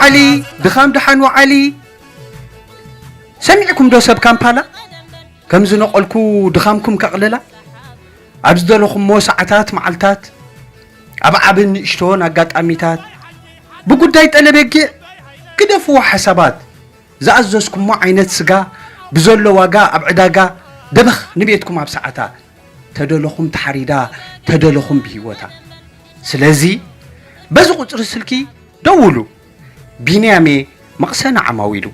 ዓሊ፣ ድኻም ደሓን ወዓሊ። ሰሚዕኩም ዶ ሰብ ካምፓላ? ከም ዝነቐልኩ ድኻምኩም ከቕልላ፣ ኣብ ዝደለኹሞ ሰዓታት፣ መዓልታት፣ ኣብ ዓብን ንእሽቶን ኣጋጣሚታት፣ ብጉዳይ ጠለብ የጊዕ ግደፍዎ ሓሳባት። ዝኣዘዝኩሞ ዓይነት ስጋ ብዘሎ ዋጋ ኣብ ዕዳጋ ደበኽ ንቤትኩም ኣብ ሰዓታ፣ ተደለኹም ተሓሪዳ፣ ተደለኹም ብህይወታ። ስለዚ በዚ ቁጽሪ ስልኪ ደውሉ። ቢንያሜ መቕሰኒ ዓማዊሉ።